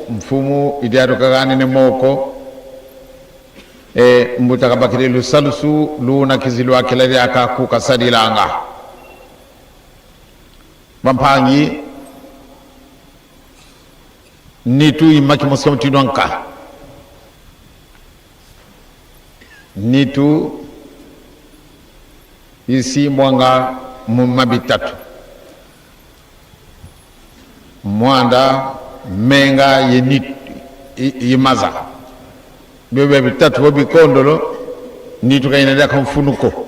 Mfumu idi atu kagane moko e mbuta kabakile lusalusu luna kizilwakila lyaka kukasalilanga bampangi nitu imaki mosika mutindwanka nitu isimbwanga mu mabitatu mwanda menga ye nit yimaza byobe bitatu bo bikondolo nitu kayina lyaka mfunuko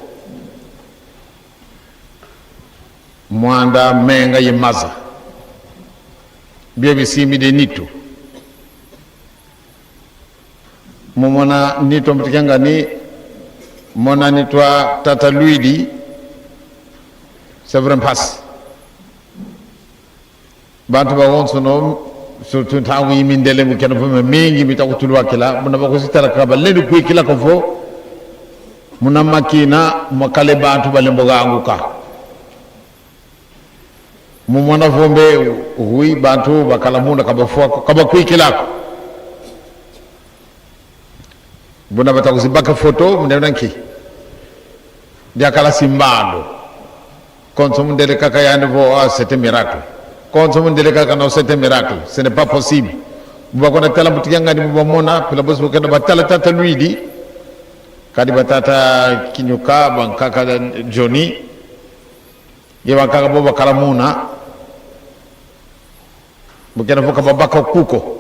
mwanda menga yimaza byo bisimide nitu mumona nito mtikanga ni mona nitwa tata Luidi, c'est vrai passe bantu ba wonso no surtout ntangu yimindele mukena vume mingi mitakutulwa kila muna bakusitala kaba leni kuikila kofo muna makina makale bantu balembo ganguka mumona vombe hui bantu bakala munda kabafua kabakuikilako buna batakuzibaka photo mundanki diakala simbando konso mundele kaka yani vo, ah, c'est un miracle. Konso mundele kaka, non, c'est un miracle, ce n'est pas possible. Bubakona tala mutikanga ni bubamona pila bosi bukenda batala tata Luidi kadi batata kinyuka bankaka Johnny ye bankaka bo bakala muna bukenda voka babaka kuko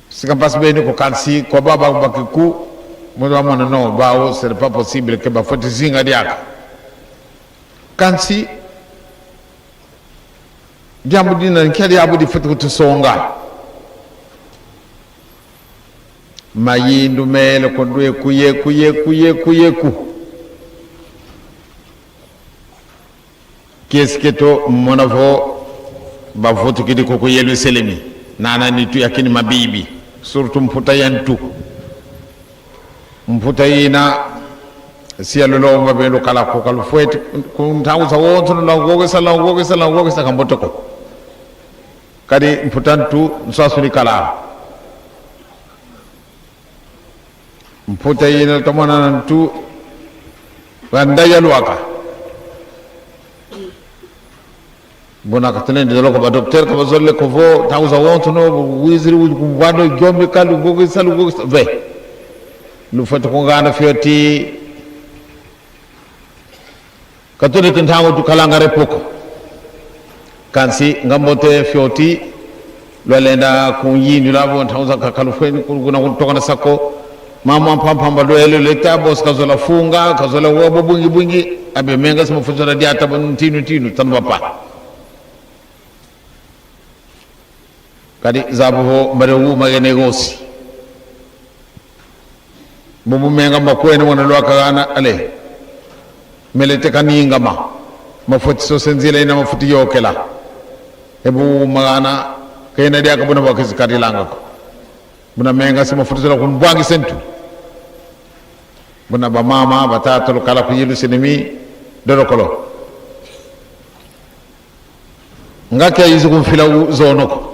sika mpasi beni ko kansi ko baba bakiku mundu amona no bawo, ce n'est pas possible que bafoti zinga diaka kansi jambo dina nkeli abu di foti kutusonga mayindu mele ko ndwe ku yeku yeku yeku yeku kiesiketo mona vo bavutukidi koko Yerusalemi nana nitu yakini mabibi surtout mputa yantu mputa yina siya lulomba belu kala ko kalu fueti kuntangusa wonso langogesa langogesa langogesa kambotoko kadi mputantu nsasuni kala mputa yina tomona ntu randaya luaka bona katene ndelo ko ba docteur ko bazolle ko vo tangusa wonso no wiziri wando jombi kalu gogesa lugogesa ve lu foto ko ngana fioti katone tintango tu kalanga repoko kansi ngambote fioti lwalenda kuyindu lavo ntanguza kakalufweni kuna kutokana sako mama mpampamba lwelo leta bos kazola funga kazola wabo bungi bungi abe menga sima fuzola diata ntinu ntinu tanu papa kadi zabu mbare wu magene gosi bubu menga makwene wana lwaka ale melete kaningama mafuti so senzila ina mafuti yokela ebu magana kayina dia kabuna bakisi katilanga ko buna menga si mafuti so kun bwangi sentu buna ba mama batata lo kala ku yilu sinimi dorokolo ngake yizu kumfila zonoko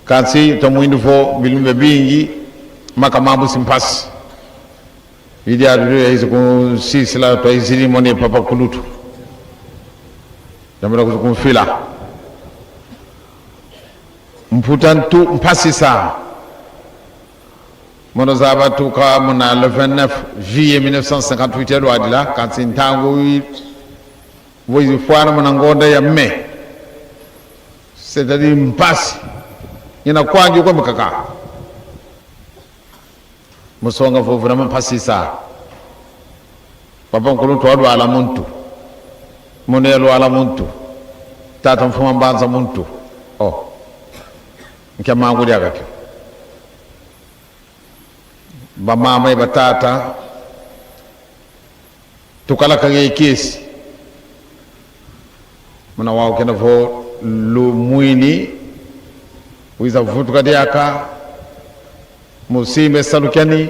kansi to muindu fo bilumbe bingi maka mambu simpasi idi adu yizu kun sisila to izili moni papa kulutu damara ku kumfila mputantu mpasi sa mono zaba tuka muna le 29 juillet 1958 yalo adila kansi ntangu voizi fwana muna ngonda ya me c'est-à-dire mpasi ina kwangi kwa mkaka musonga fo vraiment mpasi sa papa nkulu twalwala muntu muno yalwala muntu tata mfuma mbanza muntu oh nkya mangu lyakakyo bamama batata tukala kage kesi muna wao kena vo lu mwini wiza vutuka diaka musimbe salukyani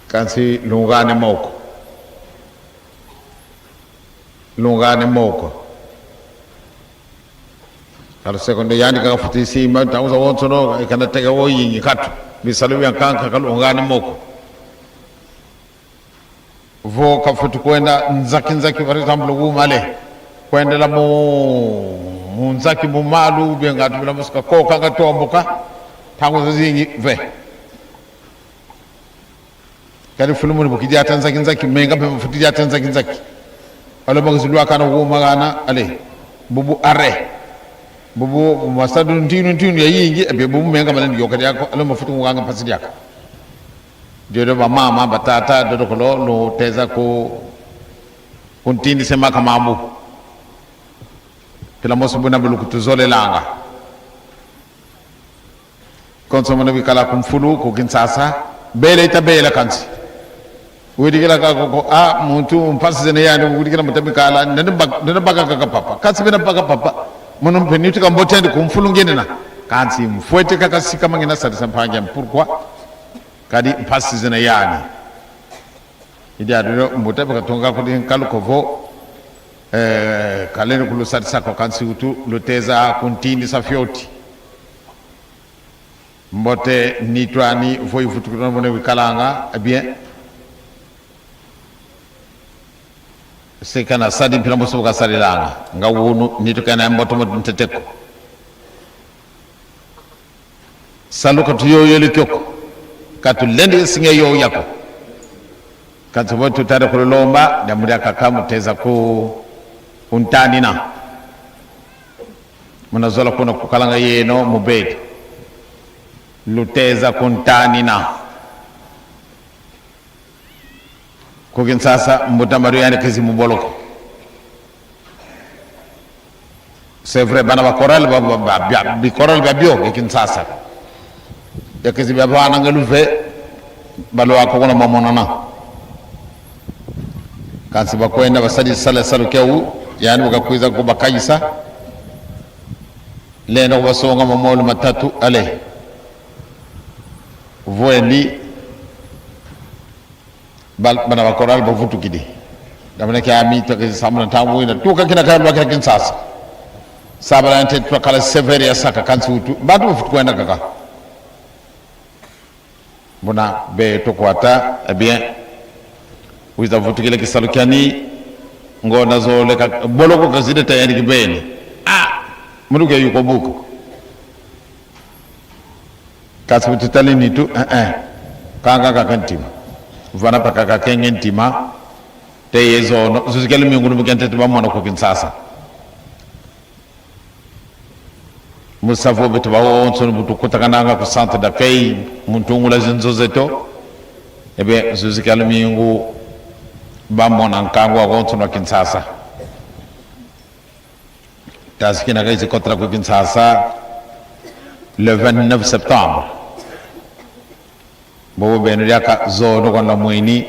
kansi lungane moko lungane moko. Kala seconde yandi kaka futi sima tanguza wonsono kana tega wo yingi katu bisalu bya nkanka kalungani moko vo kafuti kwenda nzaki nzaki par exemple wumale kwendela mu munzaki mumalu bengatu bila musuka koka ngatomboka tanguza zingi ve kali fulumuni bukijata nzaki nzaki menga pe futi jata nzaki nzaki alo bagazilwa kana wumagana ale bubu arre bubu masadu ntinu ntinu ya yingi ebe bubu menga malandi yokati yako alo mafutu nganga pasidi yako jodo ba mama batata dodo kolo no teza ko kuntindi sema kamambu pila moso buna bulu kutuzolelanga konso mono bikala kumfulu ku Kinshasa bele ita bele kansi widikila ka ko a muntu mpasi zene yani widikila mutamikala nene baka kaka papa kasi bena baka papa mono mpeni tika mbotendi kumfulu ngene na kansi mfwete kaka sika mangena sarisa mpange pourquoi kadi mpasi zene yani idi aduro mbuta baka tonga ko din kalu ko vo kalene kulu sarisa ko kansi utu luteza kuntindi safioti mbote nitwani voyi futukutona bone wikalanga eh bien sekana sadi mpila musoboka salilanga nga wunu nitukana mboto mo nteteko saluka tuyoyole kyoko katu lendi singe yo yako katu bo tutare kulomba damuria kaka muteza ku untanina munazola kuna kukalanga yeno mubedi luteza kuntanina kukinsasa mbuta yani kezi muboloko c'est vrai bana ba choral ba ba bi choral ba bio ke Kinshasa ya kezi ba bana ngaluve balo akona mamonana kansi bakwenda basali sala salu kyau yani bakakwiza kubakayisa lenda kubasonga mamolu matatu ale voendi bana bakoral bavutukidi damana ke ami to ke samna tamu tuka kina kalwa kina Kinshasa sabala nte twakala severi ya saka kansi utu batu bafutu kwenda kaka mbona be tokwata eh bien wiza vutukile kisalu kyani ngonda zoleka boloko kazide tayari kibeni ah muluke yuko buko kasi tutali nitu eh eh kanga kakantima vana paka kakenge ntima te yezono zuzikele mingu mukente tubamona ku Kinshasa musavo betu bawo onso butukutakananga ku centre d'accueil muntungula zinzozeto ebe zuzikele mingu bamona nkangu agonso na Kinshasa tasikina kaisi kotra ku Kinshasa le 29 septembre bobo benu lyaka zono kwa la mwini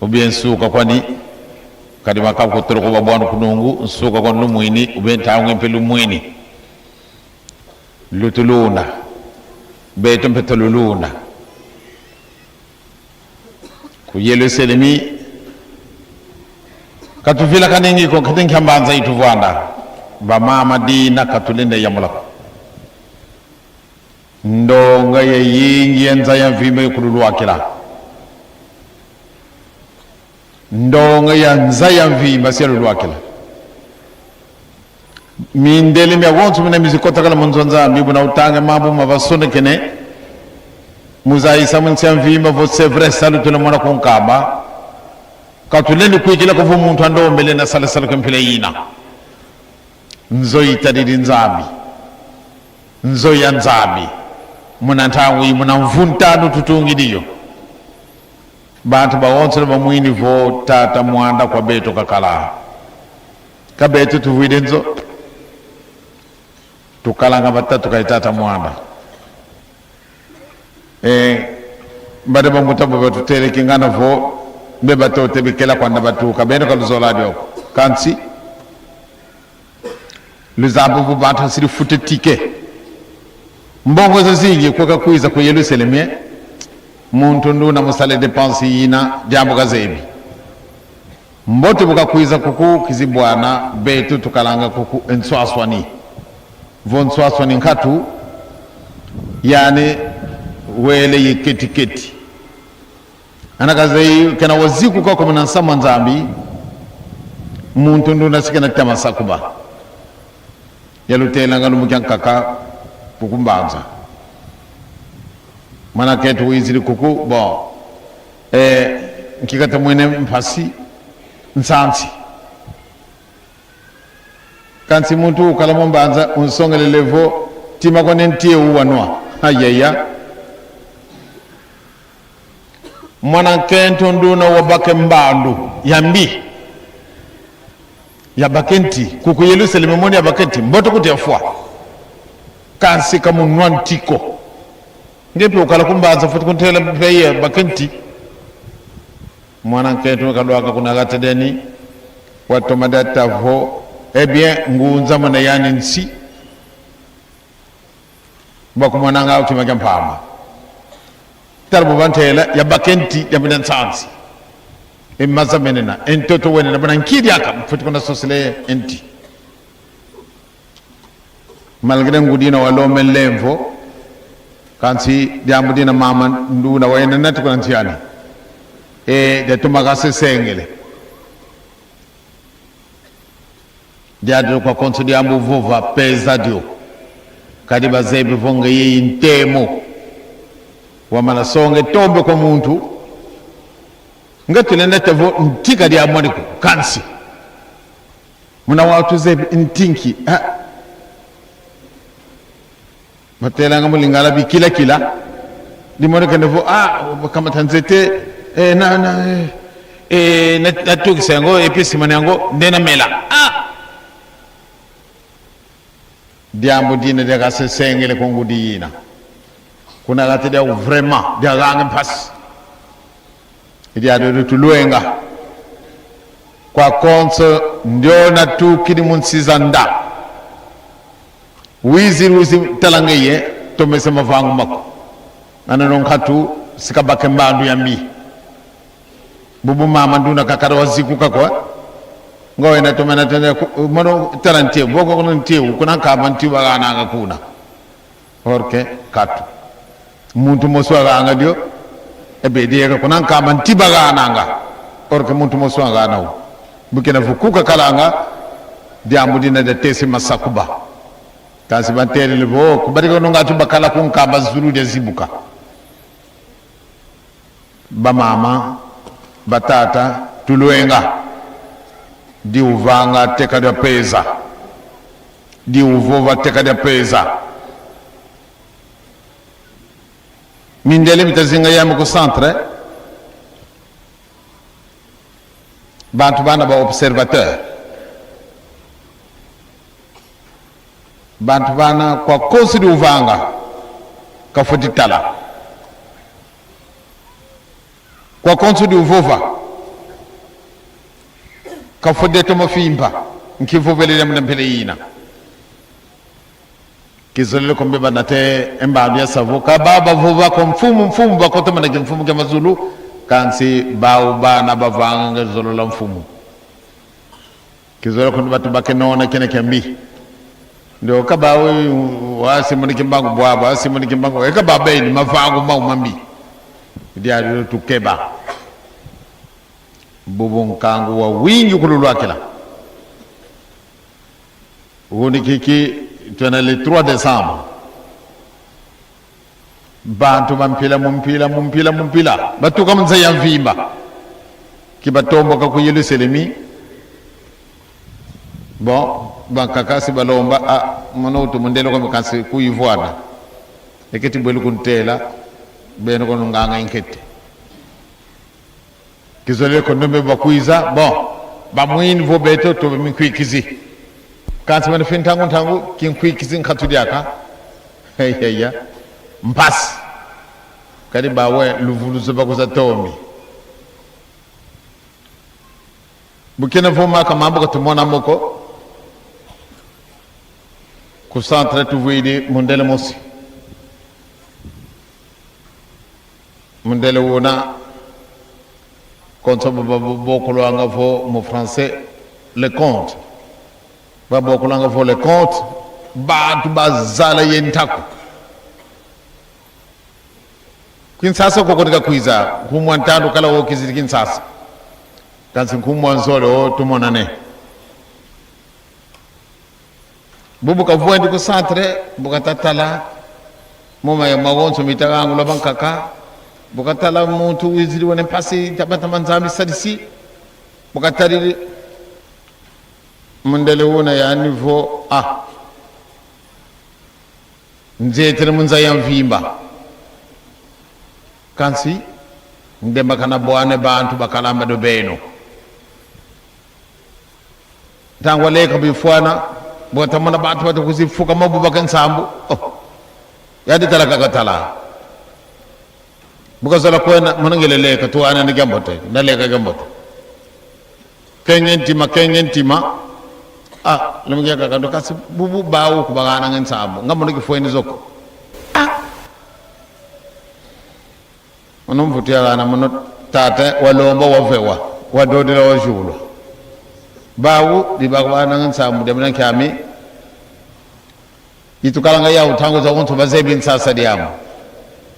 ubien suka kwani kadi makabu kutoro ko babwanu kunungu nsuka kwa lumwini ubien tangwe mpe lumwini lutuluna beto mpe toluluna ku Yerusalemi katuvila kaningi ko katingi mbanza ituvwanda bamama dina katulinde yamulako ndonga ye yingi yenza ya mvimba ikululwakila ndonga ya nza ya mvimba sialulwakila mindele mya wonso mina mizikotakala munzonza mbibu na utange mambo mavasonekene muzaisa munsia mvimba vo c'est vrai salutule mwana kunkamba katuleni kuikila kuvu muntu andombele na salasala kempele yina nzo italili nzambi nzo ya nzambi muna ntangwi muna mvuntano tutungiliyo bantu bawonso bamwini vo tata mwanda kwa beto kakala kabeto tuvuide nzo tukalanga batatu kai tata mwanda mbade bamutabo batutereke ngana vo mbe batote bikela kwanda batuka beno kaluzola dioko kansi luzambo bu bantu siri fute tike mbongo zazingi kweka kuiza ku Yerusalemu muntu nduna musale dépense yina jambo kazebi mbote bukakuiza kuku kizibwana betu tukalanga kuku enswaswani Vonswaswa ni nkhatu yani wele yiketiketi anakaze kana waziku kako muna nsama nzambi muntu nduna sikena tamasakuba yalutelanga lumukya nkaka kukumbanza mwana ketu wizili kuku bon nkikata mwene mpasi nsansi kansi muntu ukala mumbanza unsongelelevo tima kone ntie uwanwa ayaya mwana kento nduna wabake mbandu yambi yabake nti kuku Yerusalemu moni yabake nti mboto kuti yafwa kansi kamunwa ntiko ngepe ukala kumbanza futi kuntela peye bake nti mwana kento kadwaka kuna gatedeni watomada tavo eh bien ngunza mwana yani nsi bakumwananga utimaka mpama tarbo bantela yabakenti yabina nsansi emaza menena entoto wenena bana nkiri aka mfuti kuna sosile enti malgré ngudina walome lemvo kansi diambudina mama nduna wayena nati kuna ntiani e de tumaka sengele diadro kwa konso diambu vova pesa dio kadi bazebi vonge yeyi ntemo wamala songe tombe kwa muntu ngatulenda tevo ntika dia moniku kansi muna watu zebi ntinki ha matelanga mulingala bikila kila limoneka nevo ah kama tanzete na na natukisa yango epesi mana yango nde namela ah diambo dina dia sengele kongudi yina kuna kati dia vraiment dia gange mpasi dia do tuluenga kwa konso ndio natukidi munsiza nda wizi wizi talanga ye tomese mavangu mako ana non khatu sikabake mbandu yambi bubu mama nduna kakara waziku kakwa ngowe na tomena tene mono tarantie boko kono ntie kuna kama ntie bagana nga kuna orke katu muntu mosu aga dio ebe die ka kuna kama ntie bagana nga orke muntu mosu aga na bukena fukuka kalanga diambu dina de tesi masakuba kasi bantere lebo kubarika no ngatu bakala kunkamba zulu de zibuka bamama batata tuluenga di uvanga teka dia pesa di uvova teka dia pesa mindele mitazinga yami ku centre bantu bana ba observateur bantu bana kwa kosi di uvanga kafuti tala kwa konsu di uvova kafude mafimba nkivovelele mna mpele yina kizolele kombe banate embandu ya savo kababa vova ko mfumu mfumu bakoto mana ke mfumu ke mazulu kansi bawu bana bavanga zolola mfumu kizolele kombe batu bakenona kene kembi ndio kabawe wasi muniki mbangu bwaba wasi muniki mbangu ekababa ni mavangu mau mambi diari tukeba bubu nkangu wa wingi kululwakila undi kiki twena le 3 décembre bantu bampila mumpila mumpila mumpila batuka munze ya mvimba kibatomboka ku Yerusalemi bon bankakasi balomba ah mono utu mundelo ko kasi kuivwana eketi bwelu kuntela beno kono nganga inkete kizolele kondombe bakuiza bon bamwini vo beto to minkwikizi kansi bana fintangu ntangu kinkwikizi nkatudyaka heya mpasi kadi bawe luvuluzo bakuza tomi bukina voma kamambo katumona moko ku centre tuvuidi mundele mosi mundele wuna konso bokulwanga vo mu français le compte babokulanga vo le compte Bantu bazala ye ntako. Kinsasa kokotika kwiza nkumwa ntandu kala wokizili Kinsasa. Kansi nkumwa nzole o tumonane. Bubu kavuendi ku centre bukatatala muma ya magonso mitagangu la bankaka bukatala muntu wizili wene mpasi tabatama nzambi sadisi bukatalili mundele wuna ya niveau A nzetele munza ya mvimba kansi ndemba kana bwane bantu bakalamba do beno tangwa leka bifwana bwatamona bantu batakuzifuka mabu bakansambu oh. Yadi talaka katala bukazala kwena munangele leka tuana ni gambote na leka gambote kengentima kengentima ah lemugia kakando kasi bubu bawo kubagana ngensambu ngamono kifweni zoko ah muno mvutia muno tata walomba wavewa wadodela wajulwa bawu libakubana ngensambu demna kyami itukalanga yawu tango za kuntu bazebi nsasa diamu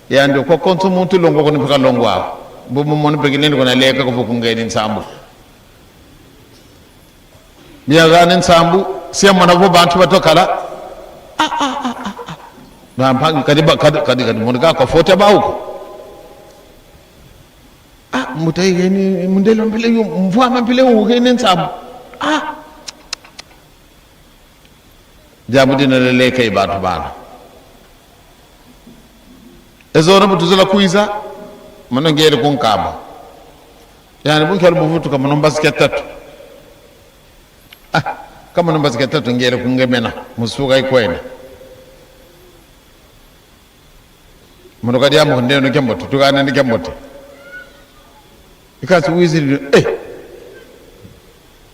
yando ko kontu muntu longo ko nipaka longo awo bumu mono pekileni kona leka ko kungeni nsambu biyagane nsambu siya mona bo bantu batokala ah ah ah ah bampangi kadi kadi kadi kadi mono ka ko fota bawuko ah mutai geni mundelo mbele yu mvua mambele ugeni nsambu ah jamudina leleka ibantu bana ezona butuzela kuiza mano ngere kunkamba yani bunkyali buvutuka muno mbasike tatu ah kama no mbasike tatu ngere kungemena musuka ikwena muno kadi amu ndeno kembote tukana ndi kembote ikasi wiziri eh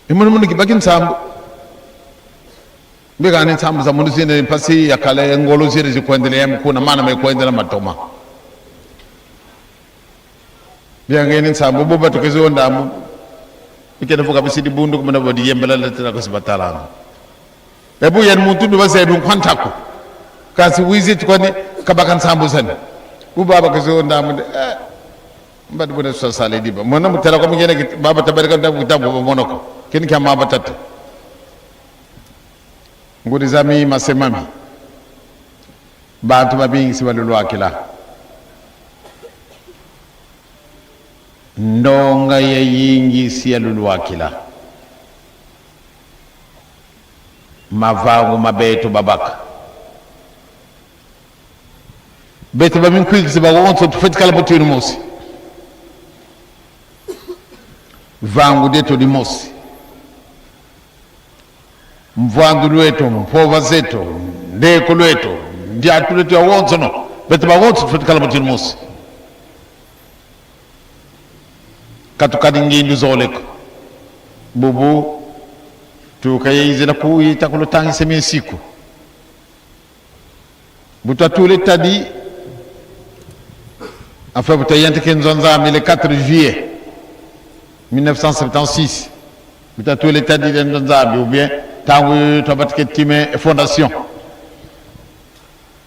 imuno muno kibaki nsambu mbikani nsambu za mundu zine pasi yakale ngolo zine zikwendelea mkuna mana mekwendela matoma byangeni nsambu buba tukizondamu ikene fuka bisidi bundu kumana bodi yembela letela kusibatalanga ebu yen muntu ndu basedu nkwantako kasi wizi tukoni kabaka nsambu sani ubaba kizondamu de eh mbadi bune sosale diba mona mutela ko mugene baba tabarika ndabu kitabu monoko kini kya batatu ngudi zami masemami bantu babingi sibalulwakila ndonga ya yingi siyalulwakila mavangu mabeto babaka beto baminkwikisi bakonso tufetikala botwini mosi vangu deto di mosi mvandu lweto mpova zetu ndeko lweto ndiatu lweto ya wonso no beto bakonso tufetikala botwini mosi katukadi ngindu zoleko bubu tukayizila kuyita kulutangisa minsiku butatule tadi enfin butayente kenzonzami le 4 juillet 1976 butatule tadi lenzonzambi ou bien tangu tobatike time fondation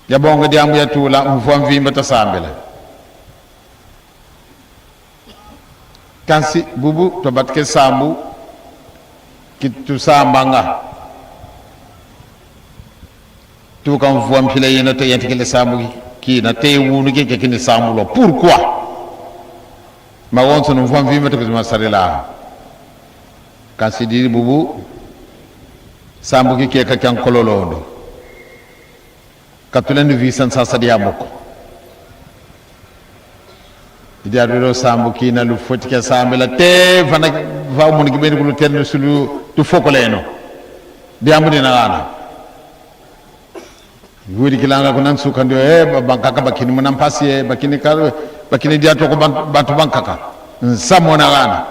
yabonga diambu yatula mvua mvimba tasambila kansi bubu tobatike sambu kitusambanga tuka mvua mpila yena to yentikele sambu kina te wunu ke kini sambu lo pourquoi ma wonso no mvua mvimba to masarila kansi diri bubu sambu ki ke ka kan kololondo katuleni visan sasa diamoko idiadulo sambu kina lu fotike sambela te fana fa mun ki ben ko ten sulu tu fokoleno diamu dina gana wuri kilanga ko nan sukandi e bankaka bakini mun pasi bakini kar bakini diato ko bantu bankaka nsamo na gana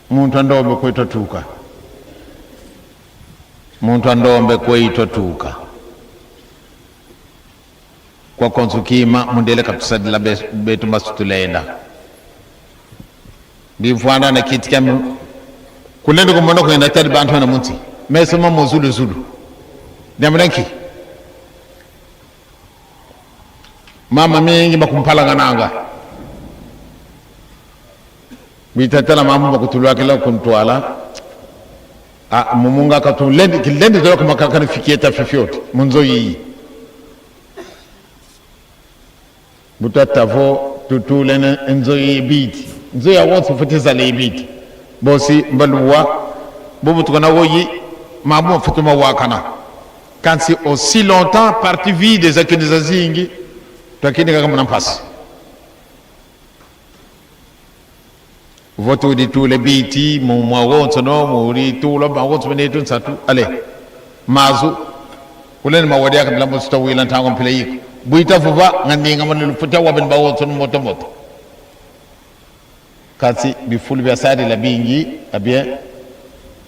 muntu andombe koito tuka muntu andombe koito tuka kwa konsukima mundele katusadila betu masutulenda ndimfwana na kiti kya kulende kumono kwenda tali bantu na munti Meso mamo zulu zulu. Nyamunanki. Mama mingi bakumpalangananga. Bitatala mama bakutulwakila kuntwala. Ah, mumunga katu lendi kilendi zola kumakakana fikieta fifioti munzo yiyi. Butatavo tutulene nzo yibiti. Nzo ya wonso futizale ibiti. Bosi mbaluwa bubutukana woyi mamu futuma wakana. Quand c'est aussi longtemps partie vide za kini za zingi twakini kaka muna mpasi. Vote udi tule biti mu mwa wonso no muri tula ma wonso mene tunsatu ale mazu kuleni mawadi akabila musta wila ntango mpile yiko buita vuva ngandinga manulu futa wabin ba wonso moto moto kasi bifulu bya sadi la bingi abie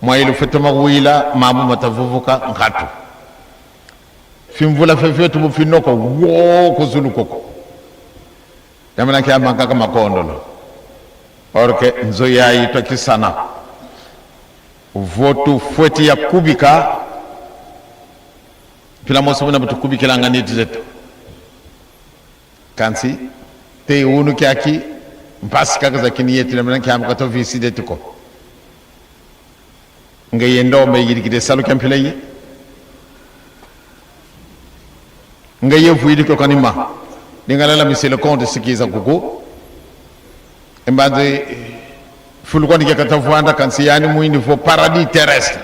mwailu futa mawila mamu matavuvuka nkatu fimvula fefyo tubu finoko wo kuzulu koko yamana kya makaka makondolo orke nzo yayi twakisana votu fweti ya kubika pila moso muna butukubikilanga nitu zetu kansi te unu kyaki mpasi kaka zakini yetu namana kya makato visi detuko nga yendo mbe yirikide salu kempile yi nga ye vuidi ko kanima dingala la monsieur le comte sikiza kuku embanze fulukoni ke katavuanda kansi yani muini fo paradis terrestre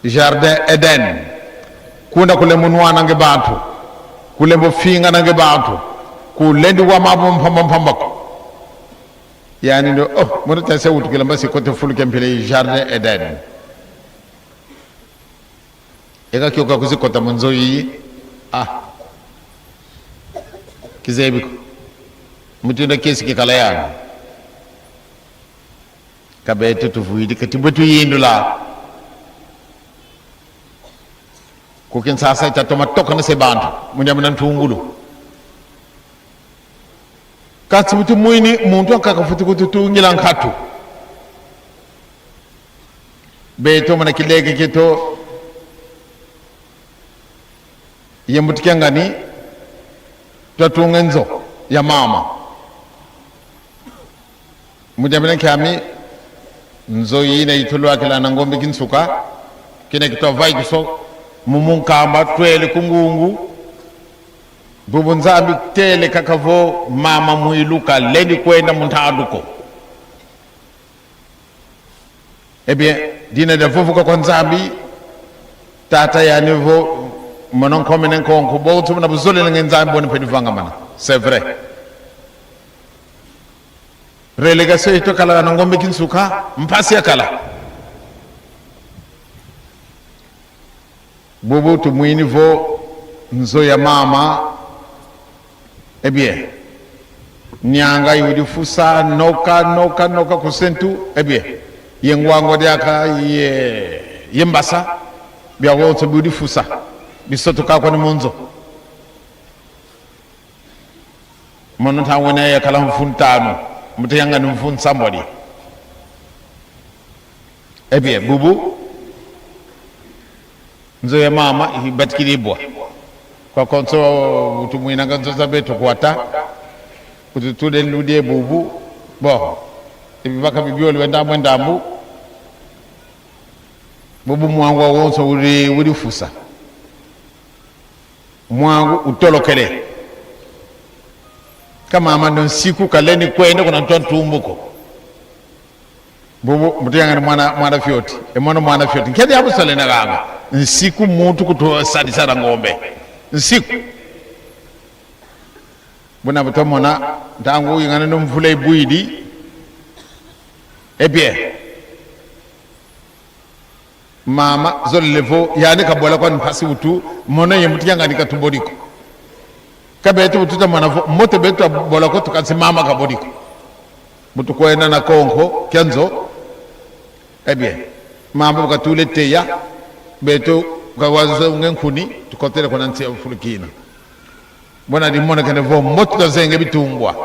jardin Eden kunda kule munwana nge bantu kule mbofinga nange bantu kulendi wa mabo mpamba mpambako yani ndo oh mono tase wutukila mbasi kote fuluke mpile jardin Eden eka kyoka kuzikota munzo iyi ah kizebiko mutindo kesi kikala yana kabetu tuvuidi katibwe tuyindula kukinsasa itatoma toka na sebantu munyamina ntungulu kasi mutu mwini muntu akakafuti kututungila nkatu beto mana kileke kito yembutikengani twatunga enzo ya mama mujamina kyami nzo yina itulwakila na ngombe kinsuka kine kitwa kiso mumunkamba twele kungungu bubu nzambi tele kakavo mama mwiluka leni kwenda muntaduko eh bien dina da vovuka kwa nzambi tata yani vo mononkome nenkonko botu na buzole nge nzambi bone pedivanga mana c'est vrai relégation ito kala na ngombe kinsuka mpasi ya kala bubu tumwini vo nzo ya mama eh bien nyanga yudi fusa noka noka noka kusentu eh bien yengwango diaka ye yembasa bya wotso budi fusa bisoto kako ni munzo mono tangwena ya kala mfuntano muteyanga ni mfun somebody eh bien bubu nzo ya mama ibatikilibwa kwa konso utumwinanga nzo zabeto kwata kututule ludie bubu bo ibibaka bibyoli wendambu ndambu bubu mwangu wonso uli uli fusa mwangu utolokele kama amando nsiku kaleni kwende kuna ntwa ntumbuko bubu mutuyangani mwana mwana fyoti emwana mwana fyoti nkedi abusale na ganga nsiku muntu kutosadisana ngombe nsiku buna butomona ntangu yingana nomvula ibwidi eh bien mama zolelevo yani kabola kwa mpasi utu mona ye mutiyangani katumboliko kabetu bututa mwana vo mote betu abola ko tukasi mama kaboliko mutu kwenda na konko kenzo eh bien mama bukatule teya betu kawazo ngenkuni tukotele kona ntia fulukina bona limona kene vo moto tazenge bitungwa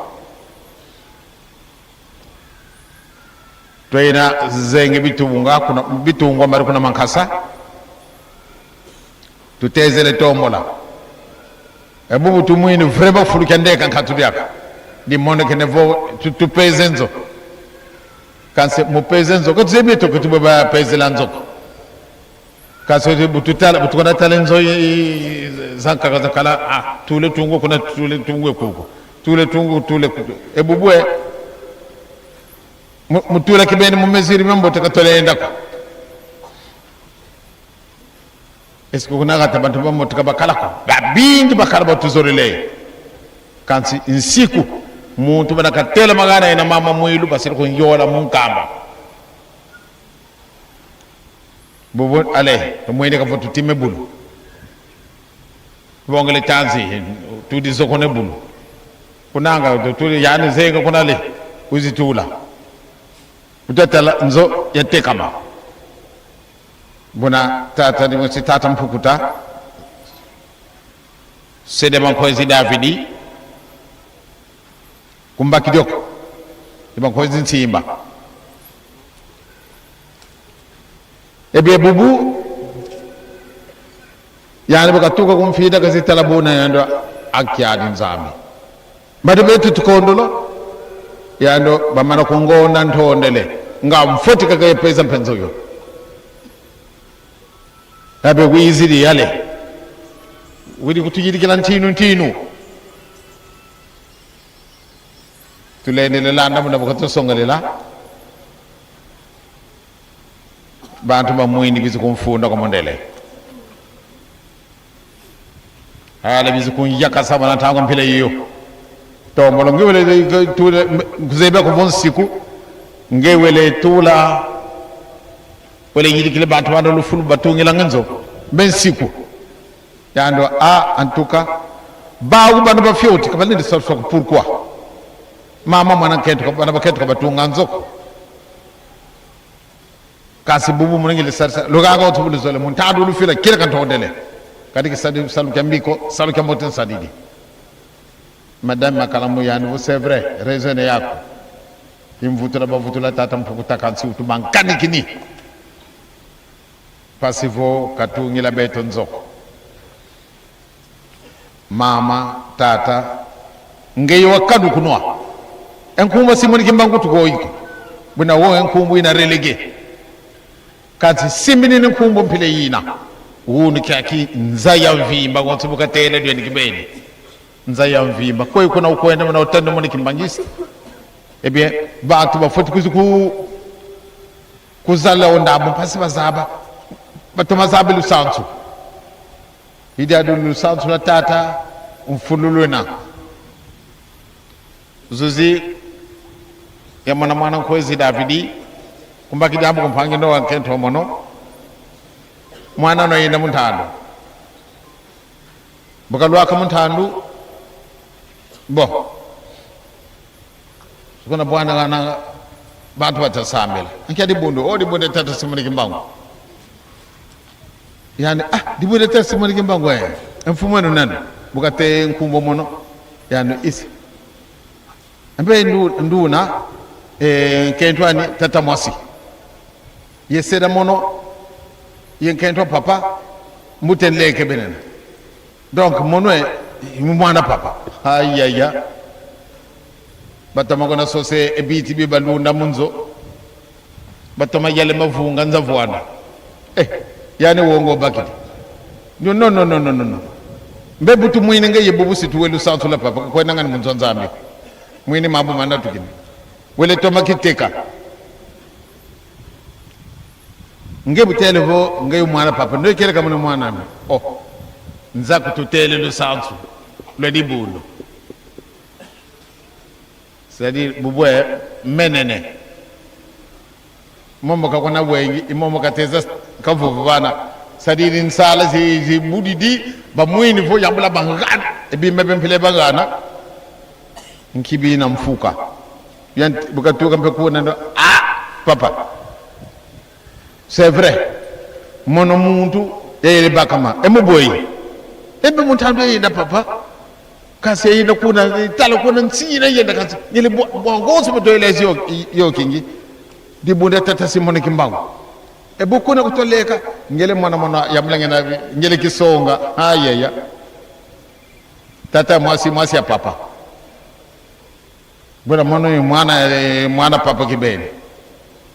Twena zenge bitubunga kuna bitungwa mari kuna mankasa tutezele tombola. Ebubu tumwini vraiment fuluka ndeka nkatulyaka limoneke nevo tupeze nzo kanse mupeze nzoko tuzebye tokutubwe bapezela nzoko kasi bututala butukona tala nzo zankaka zakala ah tule tungu kuna tule tungu kuko tule tungu tule ebubwe mutula kibeni mumeziri mambo takatolendako eske kunakata bantu bamotoka bakalako babingi bakala batuzolele kansi nsiku muntu banakatela magana ina mama mwilu basili kunyola munkamba bubu ale tumwende kavo tutime bulu. Bongele tanzi tudizokone bulu. Kunanga tuli yani zenga kunale uzitula. Utatala nzo yatekama buna tata ni tata mpukuta. Sede bankozi Davidi. Kumba kidogo bankozi nsimba. Ebe bubu yani bakatuka kumfida kazitala buna yando akyadi nzambi. Bado betu tukondolo yando bamana kungonda ntondele. Nga mfoti kaka pesa mpenzo yo abe wiziri yale. Wili kutujidikila ntinu ntinu. Tulendele landa muna bakatusongelela bantu bamwini bizi kumfunda kwa ala bizi kunyakasa bana tango mpile iyo. Tombolo ngewele tule kuzebe kuvunsiku ngewele tula wele yidikile bantu bando lufulu batungila ngenzo bensiku yando a en tout cas bawu bano bafyoti kabalindi soko pourquoi? Mama mwana kentu bana bakentu batunga nzoko. Kasi bubu munengile sarsa lugaga otubulu zole muntadu lufila kila kan tondele kadi sadi salu kambiko salu kamboten sadidi. Madame makalamu yani c'est vrai raisonne yako. Imvutula bavutula tata mpukuta kansi utumankani kini pasivo katungila beto nzoko. Mama tata ngeyo wakadu kunwa. Enkumba simoni kimbangu tukoyiko buna wo enkumbu ina relege. Kati simbini ni nkumbu mpile yina. Wunu kyaki nza ya mvimba ngotsibuka tele dweni kibeni. Nza ya mvimba. Kwe kuna ukwenda na utendo moni kimbangisi. Eh bien bantu bafuti kuziku kuzala ondabo pasi bazaba batoma zabe lusansu idi adu lusansu la tata mfululuna zuzi ya mwana mwana nkwezi Davidi kumba kijambo kumpange ndo wankento mono. Mwana no yinda muntandu. Bukalwaka muntandu bo. Kuna bwana kana bantu batasambela ankia dibundu o dibundu tata simoni kimbangu yani ah dibundu tata simoni kimbangu eh. Mfumo eno nani? Bukate nkumbo mono. Yani isi. Mbe ndu nduna eh kentwani tata mwasi. Yesera mono yenkentwa papa muteleke benena. Donc mono e mwana papa. Ayaya batama kona sose ebiti bi balunda munzo. Batama yale mavunga nzavwana eh yani wongo bakiti no no no no no no mbe butu mwine nge yebubu situ welu santu la papa kwenda ngani munzo nzambi. Mwine mabu manda tukini. Wele toma kiteka. Nge butele vo nge mwana papa. Ndo kele kamuna mwana mi oh nza kututele lusantu lwe dibundo c'est-à-dire bubwe menene. Momo ka kona bwengi imomo kateza kavuvu bana. C'est-à-dire nsala zi zi budidi ba mwini vo yambula bangana ebimbe bempile bangana nkibi na mfuka. Yan bukatuka mpe kuna ndo ah papa. C'est vrai. Mono muntu yeyele bakama. Emuboyi ebe muntu ando yenda papa kasi yenda kuna tala kuna ntsina yenda kasi. Ngile bwangoso botoyela yo yo kingi. Dibunda tata Simone Kimbangu. Ebukuna kutoleka ngele mwana mwana ya mlenge na ngele kisonga ayaya. Tata mwasi mwasi ya papa. Bwana mwana uyu mwana mwana papa kibene.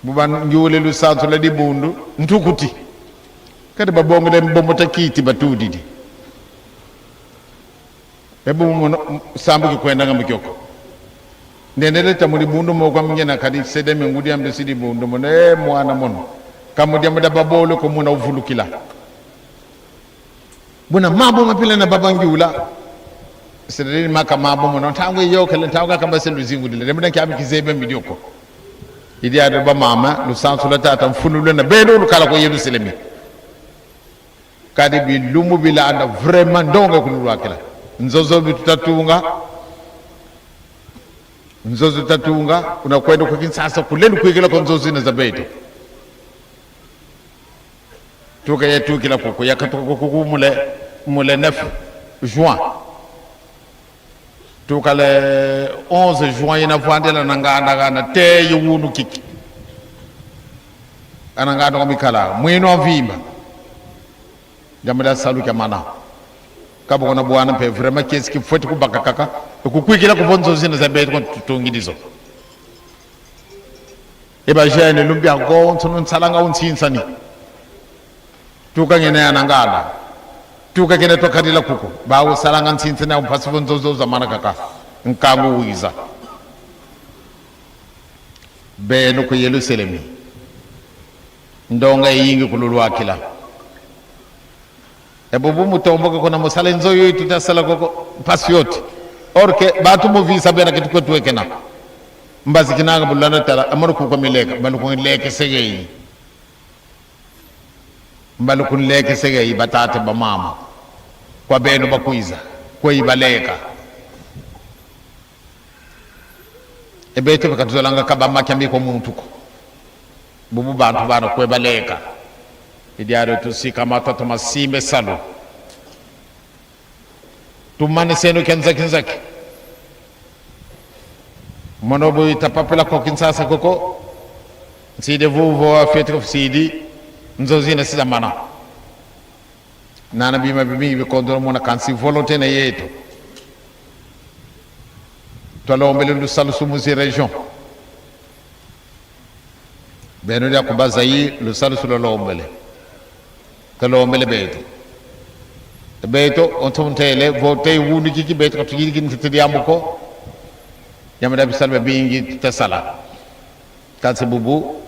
Buba ngiule lusanzu la dibundu ntukuti. Kati babongo le mbombo takiti batudidi. Ebu muno sambu kikwenda nga mukyoko. Ndendeleta muli bundu mokwa mngena kadi sedeme ngudi ambe sidi bundu mono mwana mono. Kamudia muda babolo ko muna uvulukila. Buna mabo mapila na baba ngiula. Sedere maka mabo mono tangu yokele tangu kamba selu zingu dile. Dembe kyami kizebe midioko. Idi ado ba mama lusansu la tata mfunulu na belo lukala ko Yerusalemi. Kadi bi lumu bila anda vraiment ndonga kululwakila. Nzozo bitutatunga. Nzozo tatunga unakwenda kwa Kinshasa kulelu kuikila kwa nzozo ina zabeto. Tuka ya tukila kuku yakatuka kuku mule mule 9 juin. Tuka le 11 juin ina vandela na nganda nganda te yunu kiki. Ana nganda kwa mikala mwino avimba. Jamada salu kya mana. Kabo kona bwana pe vraiment qu'est-ce qu'il faut kubaka kaka kukwikila kuvonzo zina za beto tutungilizo. Eba jene lumbia gonzo nsalanga unsinsani. Tuka ngene anangana. Tuka kene tokadila kuko. Bawo salanga nsinsani au pasi vonzo za mana kaka. Nkangu wiza. Beno ku Yerusalemi. Ndonga yingi kululwakila. Ebubu mutomboka kuna musala nzoyo tutasala koko pasi yote. Orke batu muvisa bena kitu kwetu wekena. Mbazi kinanga bulana tala amuru kuko mileka balu leke segei. Mbalu kun leke segei batate ba mama. Kwa beno bakuiza kwa ibaleka. Ebete bakatuzalanga kaba makyambi kwa muntu ko. Bubu bantu bana kwebaleka. Idiaro tusika matatu masimbe salu. Tumane senu kenzaki nzaki. Monobu itapapela ko Kinshasa koko. Sidi vuvo afete ko sidi nzozi na sida mana. Nana bima bimi bikondoro mona kansi volonté na yetu. Twalombele lusalu sumuzi region. Beno ya kubazayi lusalu sulolombele. Talombele beto. Beto ontontele vote wunu kiki beto katugiri kinti yambuko. Yamada bisalbe bingi tasala. Kansi bubu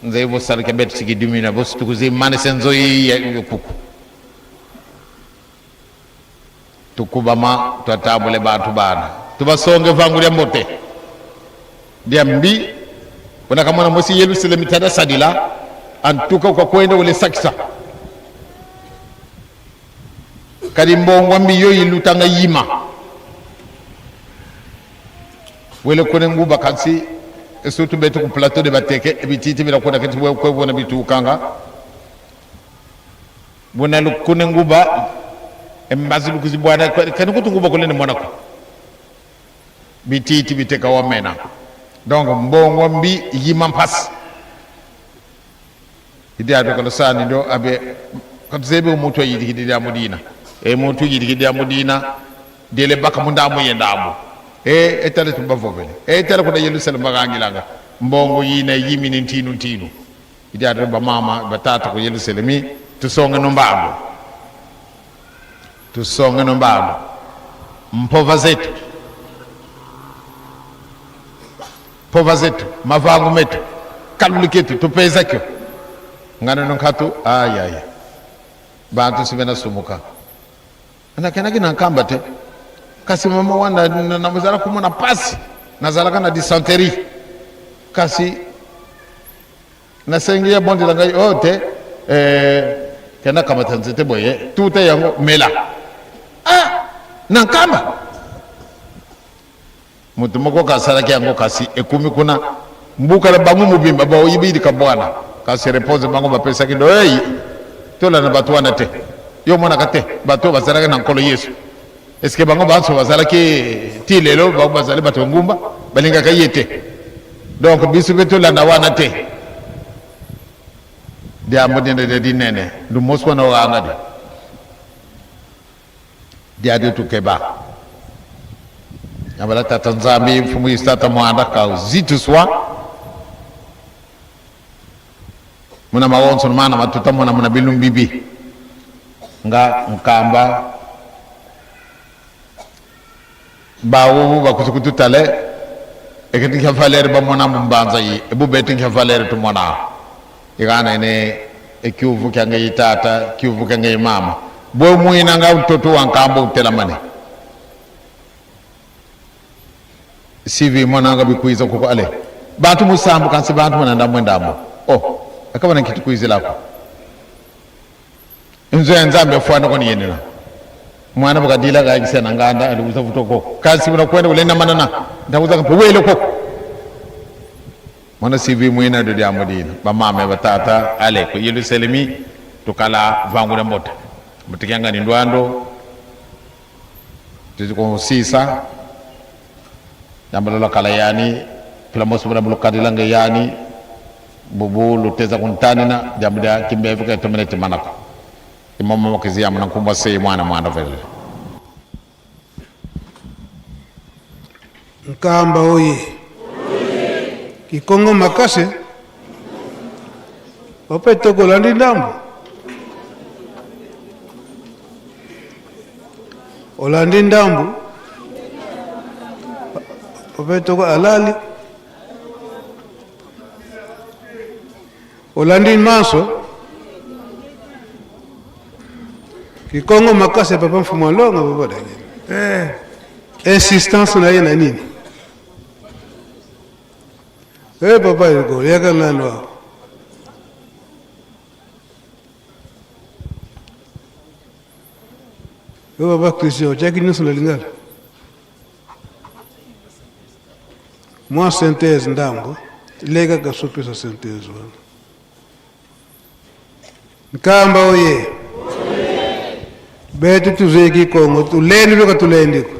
nze bo sala ke beto sigi dimina bo tukuzi mane senzo yi kuku. Tukubama twatambule bantu bana. Tubasonge vangu lya mbote. Ndiambi unakamona mosi Yerusalemu tada sadila antuka kwa kwenda ule sakisa. Kadi mbongwa mbi yo ilutanga yima. Wele kone nguba kansi surtout beto ku plateau de bateke bititi bila kona kati we ko bona bitukanga. Bona lukune nguba embazi lukuzibwana kani kutunguba kulene mwanako. Bititi biteka wamena. Donc mbongo mbi yima mpasi. Idi ato sani do abe katsebe mutu ayidi ya mudina. E mutu yidi ya mudina dele baka mundamu yendamu. E etale tumbavovele. E etale kuna Yerusalem bagangilanga. Mbongo yina yimini ntinu ntinu. Idi ato ba mama batata ku Yerusalemi tusonge no mbambo. Tusonge no mbambo. Mpova zetu. Pova zetu, mavangu metu, kaluluketu, tupezakyo. Ngano nkatu ayaya. Bantu sibena sumuka. Ana kena kina nkamba te. Kasi mama wana na muzala kumona pasi. Nazalaka na dysenterie. Kasi nasengi ya bondi ngai oh te kena kamata nzete boye tuta yango mela. Ah, na nkamba. Mutu moko kasalaki yango kasi ekumi kuna mbuka na bango mobimba baoyibi kabwana kasi réponse bango bapesaki ndo hey, tolanda bato wana te yo omonaka te bato bazalaki na nkolo Yesu eske bango banso bazalaki ti lelo bango bazali bato ya ngumba balingaka ye te donc biso mpe tolanda wana te. Diambo dina de di nene ndu moswana wanga di diadi tukeba yambala tata Nzambi mfumu Yesu tata mwanda ka zitu swa muna mawonso mana matuta muna muna bilumbibi nga nkamba bawo bakuti kututale eketinka valere bamona mumbanza yi ebubetinka valere tumona ikana ene ekyuvu kyange yitata kyuvu kyange mama bwe mwina nga mtoto wa nkambo utelamane sivi mwana nga bikuiza kuko ale bantu musambu kansi bantu mwana ndamwe ndambo oh akabona kitu kuizilako inzu ya Nzambe afwana koni yenena mwana bukadila kakisena nganda alikuza vutoko kasi unakwenda ulenda manana ndakuza kapwele koko mwana sivi mwina do dia modina bamame batata ale ko Yerusalemi tukala vangula mbota mutikyanga ni ndwando tizikonsisa yambalola kala yani pila mosi bula bulukadila nga yani bubu luteza kuntanina jambo dia kimbevu ke tumene timanako imama makizi ya mwana sei mwana mwana vele Nkamba oye Kikongo makase ope togolandi ndambo olandi ndambu ope togo alali olandi manso Kikongo makase papa mfumu alonga papa daniel insistance na ye na nini papa yuko yaka nani wao yo papa Christian otiaki nyonso na lingala mwa synthèse ndambo lekaka sopesa synthèse wana Nkamba oye betu tuzeki Kongo tulendi luka tulendiko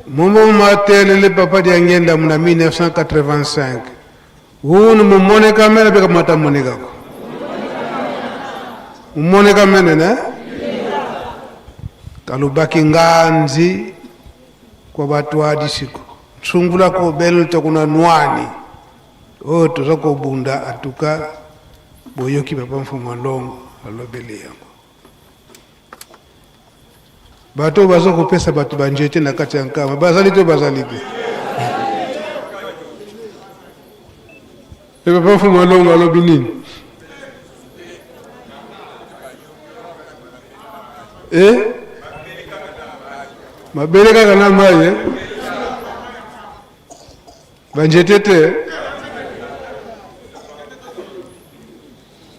mumbo matelele papa diangenda muna 1985 unu mumoneka mene beka matamonekako mumoneka mene ne kalubaki nganzi kwa batwadi siko tsungula ko beno kuna nwani oyo toza kobunda atuka boyoki papa mfumu alongo alobeli yango bato baza kopesa bato banjete na kati ya nkama bazali to bazali te e papa mfumu alongo alobi nini e mabele kaka na mai eh? Banjete te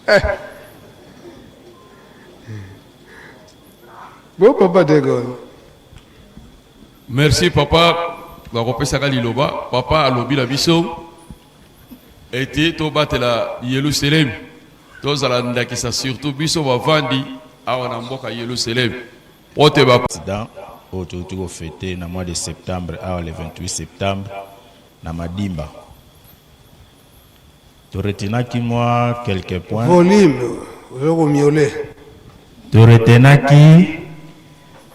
eh. Bo papa de Gaulle. Merci papa bakopesaka liloba papa alobi na biso ete tobatela Yelusalemi tozala ndakisa surtout biso bavandi awa na mboka Yelusalemi po te ba Accident oyo touti ko feter na mois de septembre awa le 28 septembre na Madimba. To retenaki mwa quelques points. Volume ozo ko miauler. To retenaki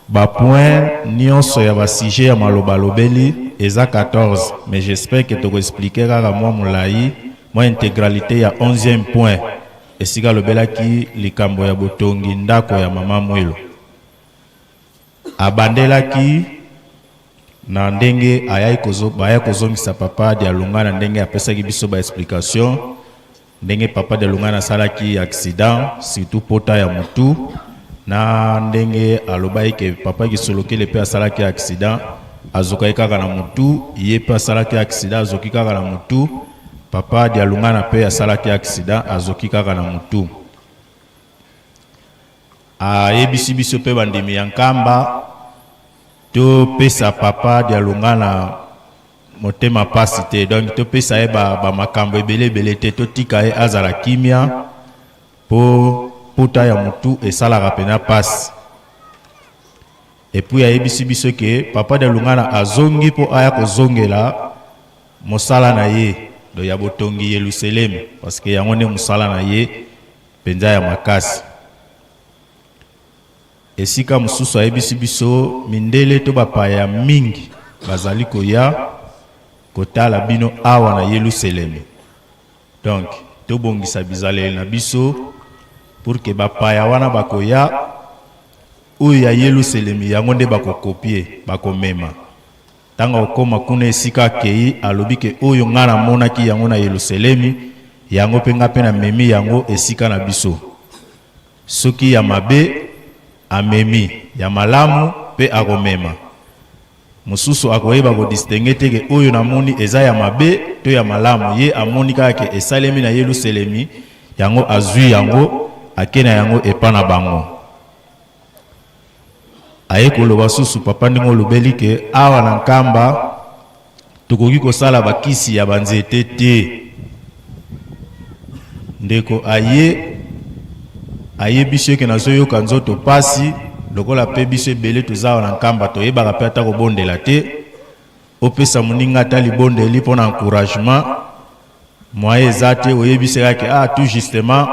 ba points nionso ya ba sujets ya maloba alobeli eza 14 mais j'espère que toko expliquer kaka mwa molayi mwa integralite ya onzième point esika alobelaki likambo ya botongi ndako ya mama Mwilu. Abandelaki na ndenge ayaki kozo, bayaki kozongisa papa Dialungana ndenge apesaki biso ba explication ndenge papa Dialungana asalaki accident surtout pota ya mutu na ndenge alobaki ke papa Kisolokele pe asalaki accident azokaki kaka na mutu, ye pe asalaki accident azoki kaka na mutu, papa Dialungana pe asalaki accident azoki kaka na mutu. Ayebisi biso pe bandimi ya Nkamba topesa papa Dialungana motema pasi te, donc topesa ye ba, ba makambo ebele ebele te, totika ye azala kimia po pota ya mutu esalaka pena pasi. Et puis ayebisi biso ke papa Dialungana azongi po aya kozongela mosala na ye. Donc ya botongi Yelusalemi, parce que yango nde mosala na ye mpenza ya makasi. Esika mosusu ayebisi biso mindele to bapaya mingi bazali koya kotala bino awa na Yelusalemi. Donc tobongisa bizaleli na biso pour que bapaya wana bakoya oyo ya Yelusalemi yango nde bakokopie, bakomema. Tango akokoma kuna esika akei, alobi ke oyo nga namonaki yango na Yelusalemi, yango pe nga pe namemi yango esika na biso. Soki ya mabe, amemi, ya malamu pe akomema. Mosusu akoyeba ko distinguer te ke oyo namoni eza ya mabe to ya malamu, ye amoni kaka ke esalemi na Yeluselemi, yango azui yango ake na yango epa na bango. Aye koloba susu papa ndenge olobeli ke awa na Nkamba tokoki kosala ba kisi ya ba nzete te. Ndeko aye ayebisi yo ke nazoyoka nzoto pasi, lokola pe biso ebele toza awa na Nkamba toyebaka pe ata kobondela te, opesa moninga ata libondeli pona encouragement, moyen eza te, oyebisi kaka ke ah tout justement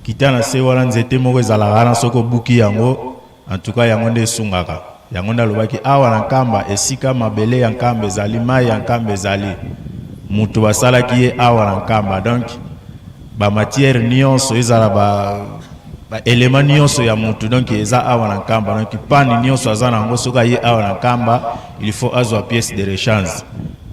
kita na se wana nzete moko ezalaka wana soki obuki yango, en tout cas yango nde esungaka. Yango nde alobaki awa na Nkamba esika mabele ya Nkamba ezali, mayi ya Nkamba ezali, mutu basalaki ye awa na Nkamba, donc ba matières nionso ezala ba ba elements nionso ya mutu donc eza awa na Nkamba, donc panne nionso aza na yango soki aye awa na Nkamba il faut azwa pièce de rechange,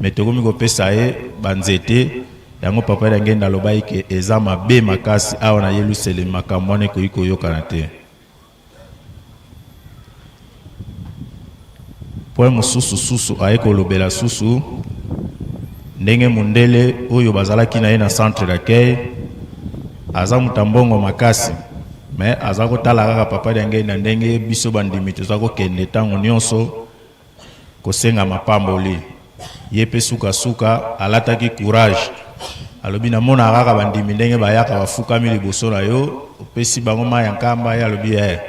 mais tokomi kopesa ye ba nzete yango. Papa Diangienda alobaki ke eza mabe makasi awa na Yelusalemi, makambo wana ekoki koyokana te. Point mosusu susu aye kolobela susu ndenge mundele oyo bazalaki na ye na centre d'accueil aza moto ya mbongo makasi, mais aza kotala kaka Papa Diangienda ndenge biso bandimi toza kokende ntango nyonso kosenga mapamboli. Ye pe suka suka alataki courage, alobi namonaka kaka bandimi ndenge bayaka bafukami liboso na yo, opesi bango mayi ya nkamba. Ye alobi eh,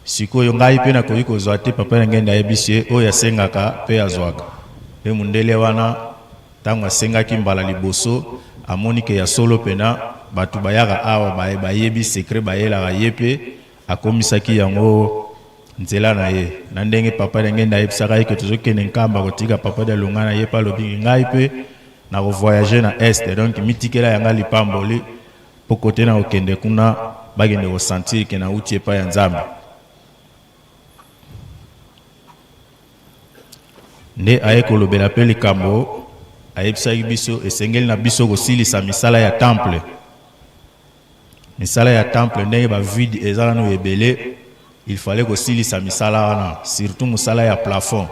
sikoyo ngai pe nakoki kozwa te? Papa Diangienda ayebisi ye oyo asengaka pe azwaka. Pe mundele wana tango asengaki mbala liboso amoni ke ya solo pena batu bayaka awa bayebi secret bayelaka ye, pe akomisaki yango nzela na ye. Na ndenge Papa Diangienda ayebisaka ye ke tozokende Nkamba kotika Papa Dialungana, ye pe alobi ke ngai pe nako voyager na Est, donc mitikela ya ngai lipamboli po kote nakokende kuna bakende ko sentir ke nawuti epai ya Nzambe. Nde aye kolobela pe likambo ayebisaki biso esengeli na biso kosilisa misala ya temple. Misala ya temple ndenge ba vide eza nanu ebele, il fallait kosilisa misala wana, surtout musala ya plafond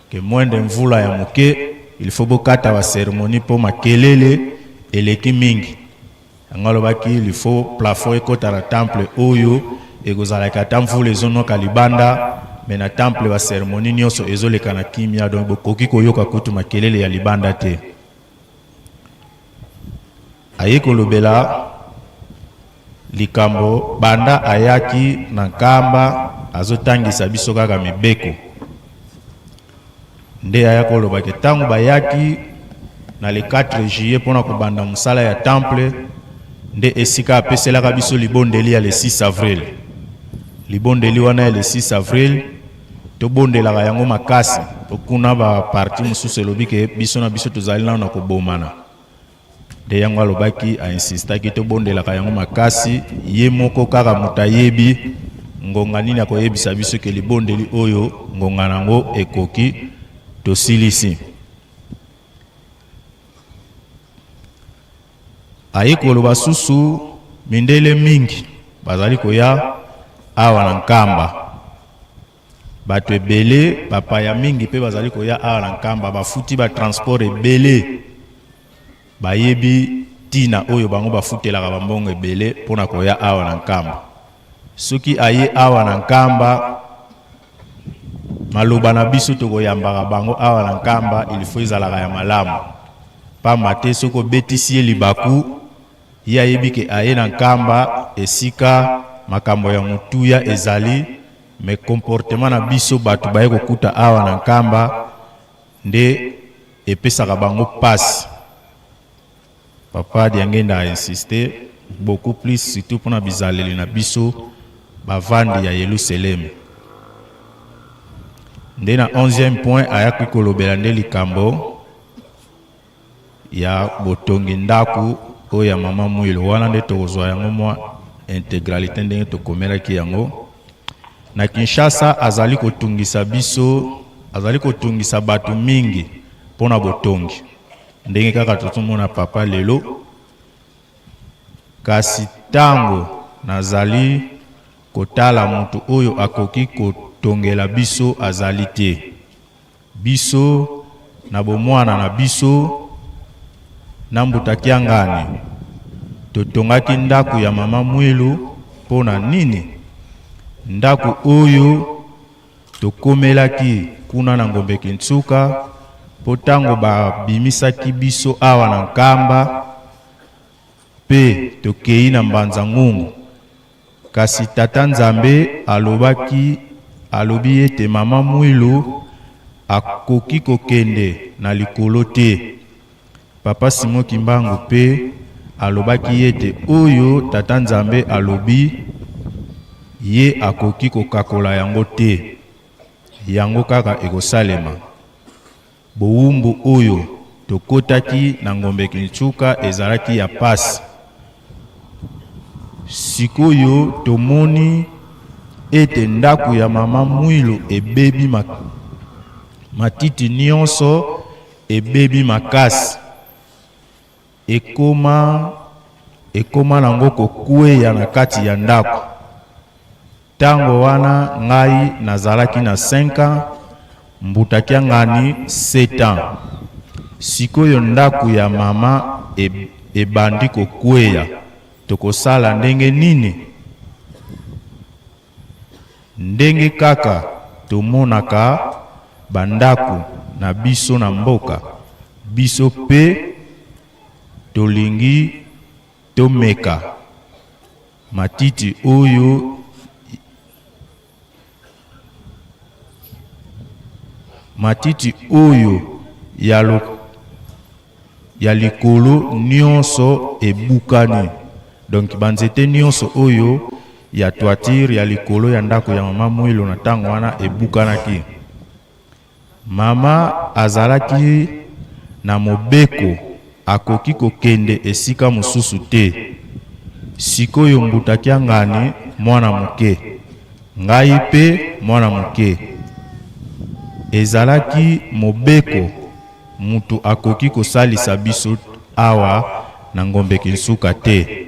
que moindre mvula ya moke il faut bokata ba ceremonie po makelele eleki mingi. Yango alobaki il faut plafond ekota na temple oyo ekozalaka ata mvula ezonoka libanda, mais na temple ba ceremonie nionso ezoleka na kimia, donc bokoki koyoka kutu makelele ya libanda te. Aye kolobela likambo banda ayaki na Nkamba azotangisa biso kaka mibeko. Nde aya koloba ke tango bayaki na le 4 juillet pona kobanda mosala ya temple, nde esika apeselaka biso libondeli ya le 6 avril. Libondeli wana ya le 6 avril tobondelaka yango makasi, po kuna ba parti mosusu elobi ke biso na biso tozali nano na kobomana. Nde yango alobaki, a insistaki tobondelaka yango makasi. Ye moko kaka moto ayebi ngonga nini akoyebisa biso ke libondeli oyo ngonga na yango ekoki, tosilisi. Aye koloba susu mindele mingi bazali koya awa na Nkamba. Bato ebele, bapaya mingi pe bazali koya awa na Nkamba, bafuti ba transport ebele. Bayebi tina oyo bango bafutelaka ba mbongo ebele pona koya awa na Nkamba. Soki aye awa na Nkamba, maloba na biso tokoyambaka bango awa na Nkamba, il faut ezalaka ya malamu. Pamba te soki obetisi ye libaku, ye ayebi ke aye na Nkamba esika makambo ya motuya ezali, mais comportement na biso batu baye kokuta awa na Nkamba nde epesaka bango pasi. Papa Diangenda a insiste beaucoup plus surtout mpona bizaleli na biso bavandi ya Yelusalemi. Nde na 11e point ayaki kolobela nde likambo ya botongi ndako oyo ya mama Mwilo. Wana nde tokozwa yango mwa integralité ndenge tokomelaki yango. Na Kinshasa azali kotungisa biso, azali kotungisa bato mingi mpona botongi, ndenge kaka tozomona papa lelo. Kasi tango nazali kotala moto oyo akoki kotongela biso azali te. Biso na bomwana na biso na Mbuta Kiangani totongaki ndako ya mama Mwilu mpo na nini? Ndako oyo tokomelaki kuna na Ngombe Kinsuka mpo tango babimisaki biso awa na Nkamba mpe tokei na Mbanza Ngungu. Kasi Tata Nzambe alobaki, alobi ete mama Mwilu akoki kokende na likolo te. Papa Simon Kimbangu pe alobaki ete oyo Tata Nzambe alobi, ye akoki kokakola yango te. Yango kaka ekosalema. Bowumbu oyo tokotaki na Ngombe Kinsuka ezalaki ya pasi. Sikoyo tomoni ete ndako ya mama Mwilu ebebi, matiti nionso ebebi makasi. Ekoma ekoma nango kokweya na kati ya ndako. Tango wana ngai nazalaki na 5 ans, Mbuta Kiangani 7 ans. Sikoyo ndako ya mama ebandi kokweya, tokosala ndenge nini? Ndenge kaka tomonaka ba ndaku na biso na mboka, biso pe tolingi tomeka matiti oyo matiti oyo ya ya likolo nionso ebukani donc ba nzete nionso oyo ya toiture ya likolo ya ndako ya mama Muilu na tango wana ebukanaki. Mama azalaki na mobeko akoki kokende esika mosusu te. Sikoyo Mbuta Kiangani mwana moke, ngai pe mwana moke. Ezalaki mobeko Mutu akoki kosalisa biso awa na Ngombe Kinsuka te.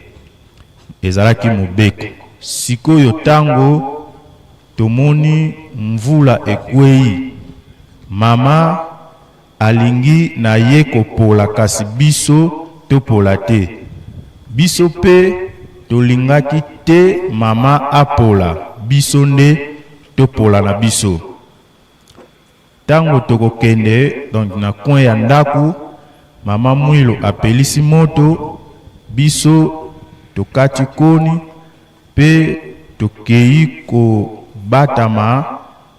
Ezalaki mobeko. Sikoyo tango tomoni mvula ekweyi, mama alingi na ye kopola kasi biso topola te. Biso pe tolingaki te mama apola, biso nde topola na biso. Tango tokokende donc na coin ya ndaku, mama Muilu apelisi moto, biso tokati koni pe tokeyi kobatama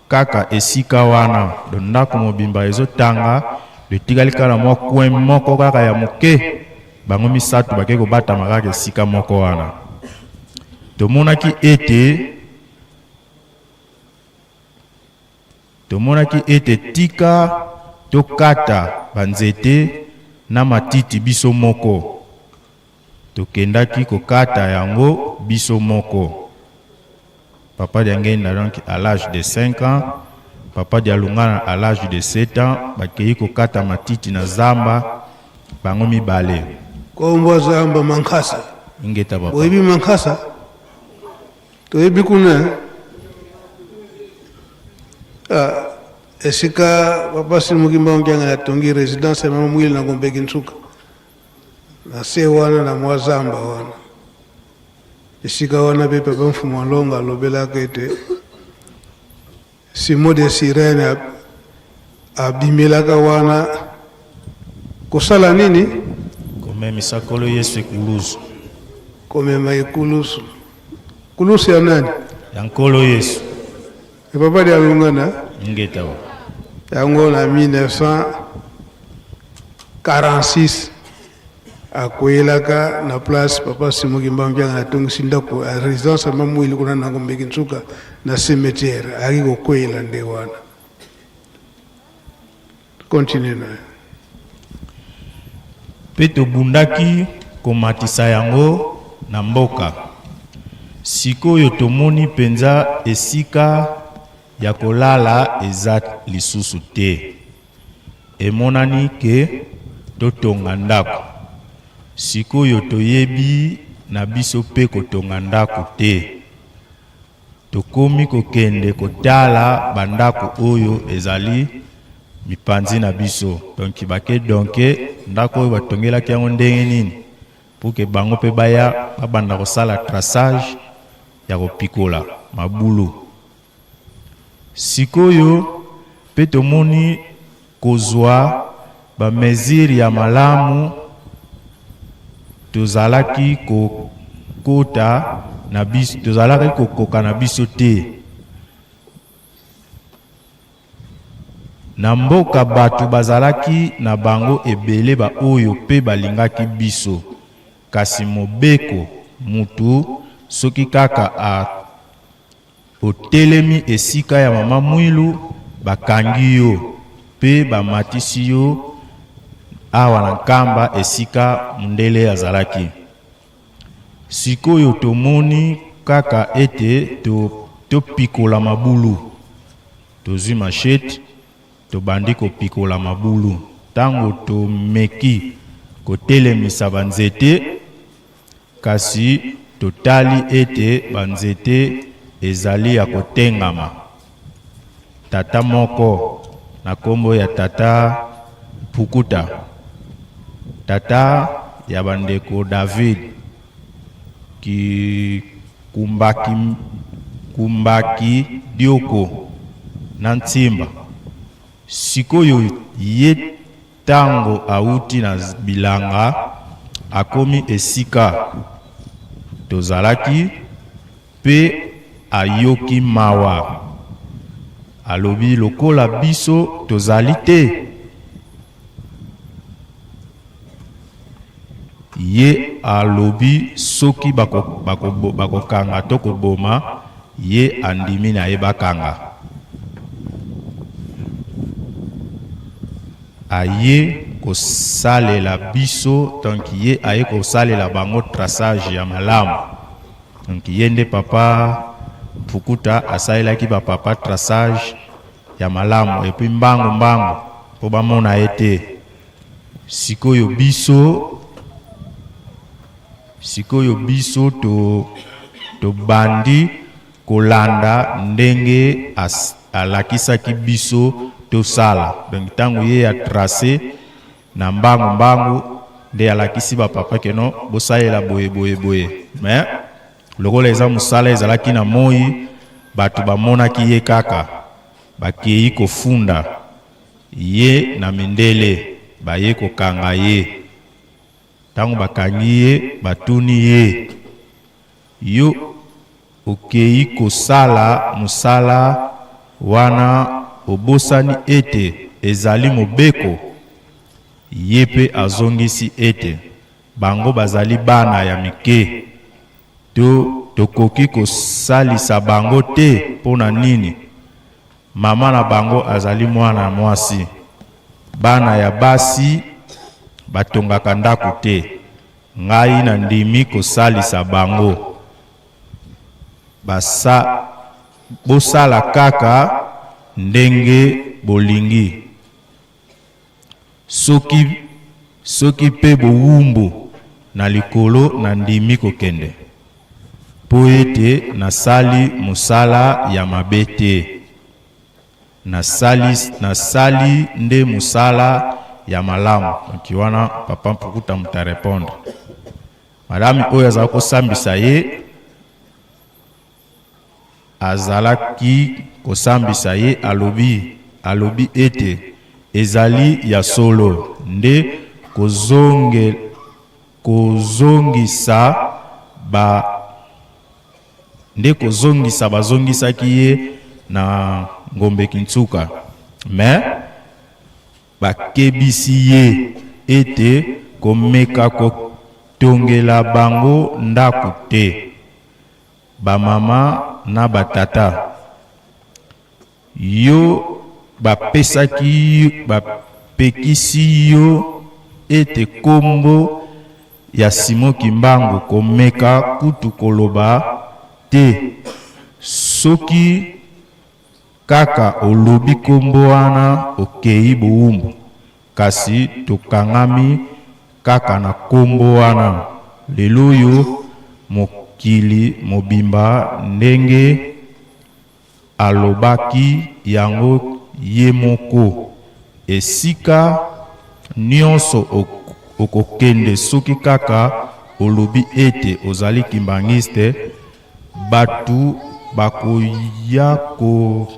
kaka esika wana. Donc ndaku mobimba ezo tanga, etikali kaka na mwa coin moko kaka ya moke, bango misatu bakeyi kobatama kaka esika moko wana. Tomonaki ete. Tomonaki ete tika tokata banzete na matiti biso moko. Tokendaki kokata yango biso moko. Papa Diangenda donc à l'age de 5 ans, Papa Dialungana à l'age de 7 ans, bakeyi kokata matiti na zamba bango mibale. Kombo ya zamba Mankasa. Ingeta papa. Boyebi Mankasa? Toyebi kuna eh? Ah, esika papa Simon Kimbangu Kiangani atongi residence ya mama Mwili na Ngombe Kinsuka na se wana na mwa zamba wana, esika wana pe papa Mfumu Alonga alobelaka ete Simon de Sirene abimelaka wana kosala nini? Komemisa Nkolo Yesu ekulusu. Komema ekulusu. Kulusu ya nani? Ya Nkolo Yesu. E papa Dialungana. Ingeta wa. Yango na 1946. Akweyelaka na place papa Simon Kimbangu Kiangani atongisi ndako ya residence ya Mamwili kuna na Ngombe Kinsuka na cimetière, ayaki kokweyela nde wana. Continue na yo. Mpe tobundaki komatisa yango na mboka. Sikoyo tomoni mpenza esika ya kolala eza lisusu te. Emonani que totonga ndako. Sikoyo toyebi na biso pe kotonga ndako te. Tokomi kokende kotala ba ndako oyo ezali mipanzi na biso. Donc bake donke ndako oyo batongelaki yango ndenge nini pour que bango pe baya babanda kosala traçage ya kopikola mabulu. Sikoyo pe tomoni kozua ba mesures ya malamu tozalaki kokota na biso, tozalaki kokoka na biso te. Na mboka batu bazalaki na bango ebele ba oyo pe balingaki biso kasi mobeko mutu soki kaka a Otelemi esika ya mama Mwilu bakangi yo pe bamatisi yo awa na Nkamba esika mundele azalaki. Sikoyo tomoni kaka ete topikola mabulu. Tozwi machette tobandi kopikola mabulu. Tango tomeki kotelemisa ba nzete, Kasi totali ete banzete ezali ya kotengama. Tata moko na kombo ya tata Mpukuta, tata ya bandeko David Kikumbaki, Kumbaki Dioko na Ntimba, sikoyo ye Tango awuti na bilanga, akomi esika tozalaki pe ayoki mawa. Alobi lokola biso tozali te? Ye alobi soki bakokanga to koboma ye andimi na ye bakanga. Aye kosalela biso donc ye aye kosalela bango traçage ya malamu donc ye nde papa Mpukuta asalelaki ba papa traçage ya malamu et puis mbangu mbangu po bamona ye te sikoyo biso sikoyo biso to tobandi Kolanda ndenge alakisaki biso tosala. Donc tango ye a tracer na mbangu mbangu nde alakisi ba papa que non bosalela boye boye boye. Mais lokola eza musala ezalaki na moyi batu bamonaki ye kaka bakeyi kofunda ye na mindele baye kokanga ye. Tango bakangi ye batuni ye. Yo okeyi kosala mosala wana obosani ete ezali mobeko? Ye pe azongisi ete, Bango bazali bana ya mike, to tokoki kosalisa bango te mpo na nini? Mama na bango azali mwana mwasi. Bana ya basi batongaka ndako te. Ngai na ndimi kosalisa bango. Basa, bosala kaka ndenge bolingi. Soki, soki pe bowumbu na likolo na ndimi kokende, po ete nasali mosala ya mabe te. Nasali, nasali nde musala ya malamu. Donc wana papa Mpukuta moto a repondre. Madame oyo azala kosambisa ye, azalaki kosambisa ye, alobi, alobi ete ezali ya solo nde kozonge, kozongisa ba Nde kozongisa bazongisaki ye na Ngombe Kinsuka mais bakebisi ye ete Komeka kotongela bango ndako te. Ba mama na ba tata yo bapesaki bapekisi yo ete kombo ya Simon Kimbangu komeka kutu koloba te soki Kaka olobi kombo wana okeyi bowumbu kasi tokangami kaka na kombo wana lel'oyo mokili mobimba ndenge alobaki yango ye moko esika nionso okokende soki kaka olobi ete ozali kimbanguiste Batu bakoya ko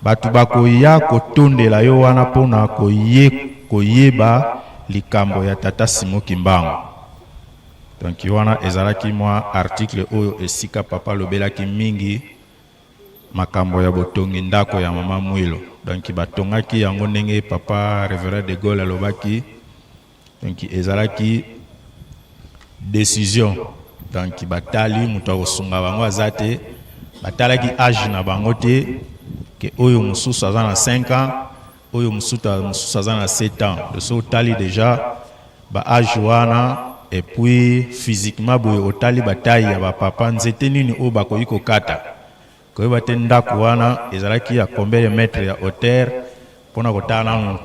Batu bakoya kotondela yo wana pona koye koyeba likambo ya tata Simon Kimbangu. Donc wana ezalaki mwa article oyo esika papa alobelaki mingi makambo ya botongi ndako ya mama Muilu. Donc batongaki yango ndenge papa Reverend de Gaulle alobaki. Donc ezalaki decision donc batali moto akosunga bango aza te, batalaki age na bango te ke oyo mosusu aza na 5 ans, oyo mosusu aza na 7 ans. Donc soki otali dejà ba age wana et puis physiquement boye otali ba taille ya ba papa, nzete nini oyo bakoki kokata, koyeba te ndako wana ezalaki ya combien de mètres ya hauteur pona kotala nanu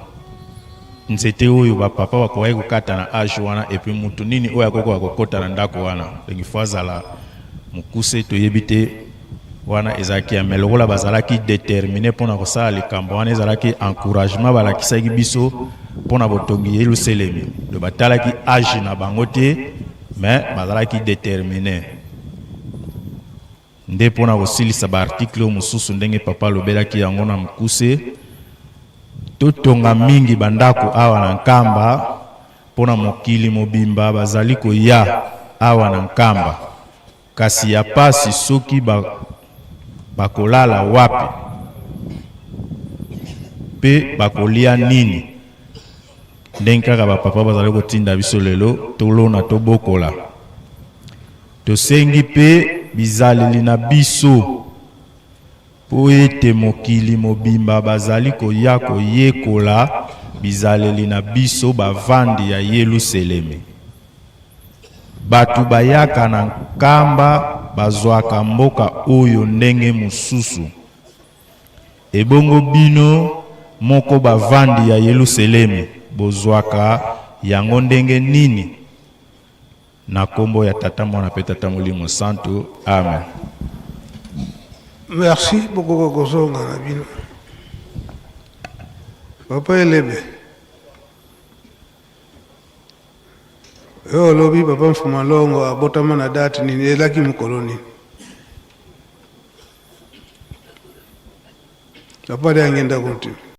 nzete oyo ba papa bakokaki kokata na age wana et puis mutu nini oyo akoki koka kokota na ndako wana. Donc il faut azala mokuse, toyebi te wana ezalaki ya mais lokola bazalaki determine pona kosala likambo wana ezalaki encouragement balakisaki biso pona botongi Yelusalemi. Donc batalaki age na bango te mais bazalaki determine. Nde mpo na kosilisa ba articles oyo mosusu ndenge papa alobelaki yango na mokuse, totonga mingi ba ndako awa na Nkamba mpo na mokili mobimba bazali koya awa na Nkamba kasi ya pasi soki ba bakolala wapi mpe bakolia nini? Ndenge kaka ba papa bazali kotinda biso lelo tolona tobokola. Tosengi mpe bizaleli na biso mpo ete mokili mobimba bazali koya koyekola bizaleli na biso bavandi ya Yeluselemi. Bato bayaka na Nkamba bazwaka mboka oyo ndenge mosusu. Ebongo bino moko bavandi ya Yeluselemi bozwaka yango ndenge nini? Na kombo ya Tata, Mwana pe Tata Molimo Santu. Amen. Merci bokoka kozonga na bino. Papa Elebe. Yo olobi papa Mfuma Longo abotama na date nini elaki mokolo nini? Papa Diangienda Kuntima.